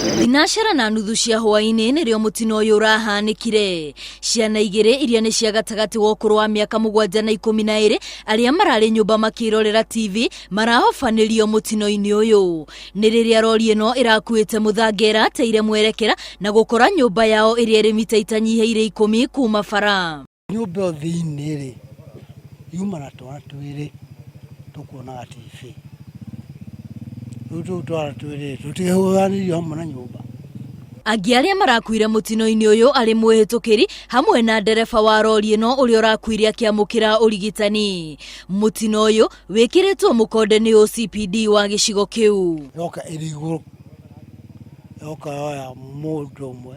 Thinacara na nuthu cia hwaĩ-inĩ nĩrĩo mũtino ũyũ ũrahanĩkire. Ciana igĩrĩ iria nĩ cia gatagatĩ wa ũkũrũ wa mĩaka 7 na 12 arĩa mararĩ nyũmba makĩrorera TV marahobanĩrio mũtino-inĩ ũyũ. Nĩ rĩrĩa rori ĩno ĩrakuĩte mũthanga ĩrateire mwerekera na gũkora nyũmba yao ĩrĩa ĩrĩ mita itanyihĩire 10 kuma bara. Nyũmba ĩyo thĩinĩ rĩ, yuma na twana twĩrĩ tũkuonaga TV. Rĩu tũu twana twĩrĩ tũtihuranĩirio hamwe na nyũmba. Angĩ arĩa marakuire mũtino-inĩ ũyũ arĩ mwĩhĩtũkĩri hamwe na ndereba wa rori ĩno ũrĩa ũrakuire akĩamũkĩra ũrigitani. Mũtino ũyũ wĩkĩrĩtwo mũkonde nĩ OCPD wa gĩcigo kĩu. Yoka ĩrĩ igũrũ, yoka yoya mũndũ ũmwe,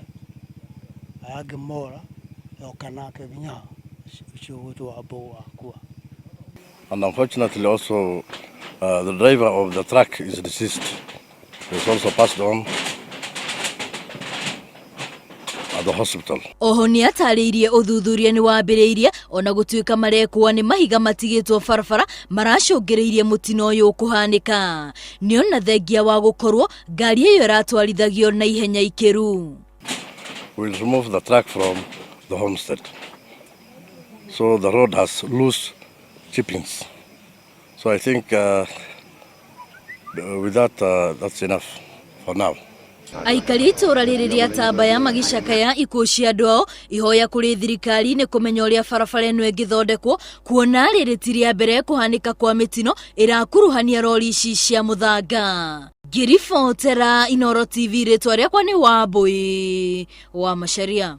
aya angĩ mora, yoka nake nginya ũcio ũgwĩtwo Wambũgũ akua. And unfortunately also the driver of the truck is deceased. He's also passed on at the hospital. Oho nĩ atarĩirie ũthuthuria nĩ wambĩrĩirie ona gũtuĩka marekwo nĩ mahiga matigĩtwo barabara maracũngĩrĩirie mũtino ũyũ kũhanĩka. Nĩona thengia wa gũkorwo ngari ĩyo ĩratwarithagio na ihenya ikĩru. We'll remove the truck from the homestead. So the road has loose chippings. So I think with that, that's enough for now. Aikari itũra rĩrĩ rĩa Tambaya magĩcakaya ikuũ cia andũ ao ihoya kũrĩ thirikari nĩ kũmenya ũrĩa barabara ĩno ĩngĩthondekwo kuona rĩrĩ ti rĩa mbere kũhanĩka kwa mĩtino ĩrakuruhania rori ici cia mũthanga. Ngĩribotera Inooro TV rĩtwa rĩakwa nĩ Wambui wa Macharia.